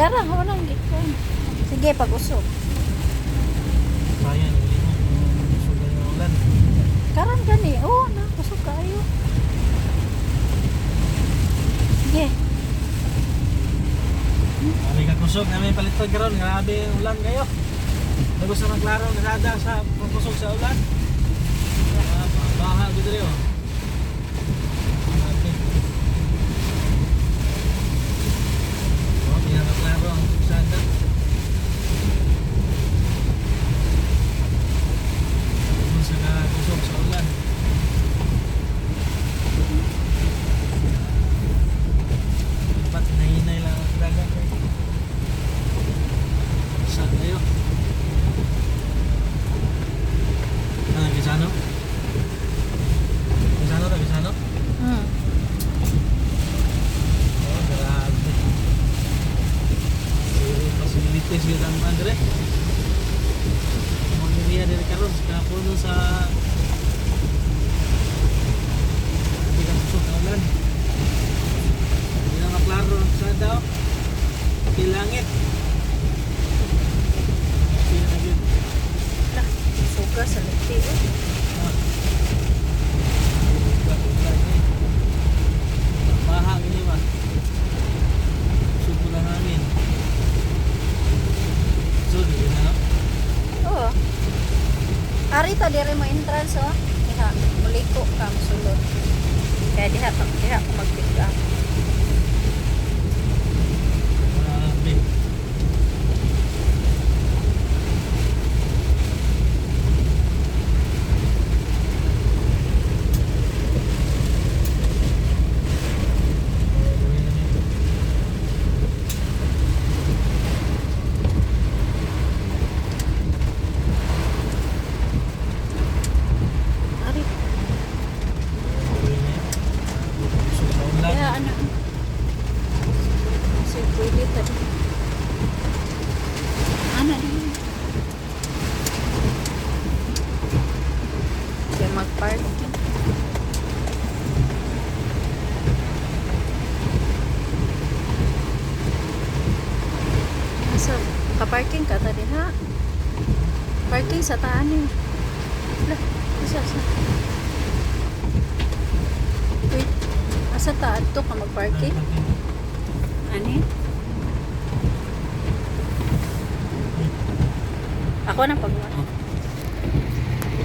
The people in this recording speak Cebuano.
Dara, walang gikon. Sige, pag-usok. Sayang, hindi mo. Kusog yung ulan. Karon gani, oh, na kusog kaayo. Sige. Grabe ka kusog. Namin palitod karon. Grabe yung ulan kayo. Nagos na maglaro ang kasada sa pagkusog sa ulan. Ah, baha ko diri oh. Grabe. Oh, di na maklaro ang kasada. Tungkol sa kusog sa ulan. Dapat hinahinay lang ang dagat eh. Saan kayo? Ah, Gisano? Gisano ta, Gisano? Oh, grabe. Zero facilities yun ang Andre. Mga area diri karon sa kapuno sa hindi ka kusog na ulan. Hindi na maklaro ang sa daw. Kilangit. Hindi na yun. Lah, suga sa liti oh. Ah. Ulan, eh. Baha gini ba? Subo lang namin. So, di na no? Oo. Ari ta dire mo entrance oh. Diha, muliko ka mosulod. Kaya diha ka diha ko mag-pick up. Grabe. Ari, diha ano. Kasi pwede ta di. Ana di. Kaya mag-parking. Asa, ka-parking ka ta diha? Parking sa taan eh. Lah, asa, asa. Wait, asa ta adto ka mag-parking? Ani? Ako na pag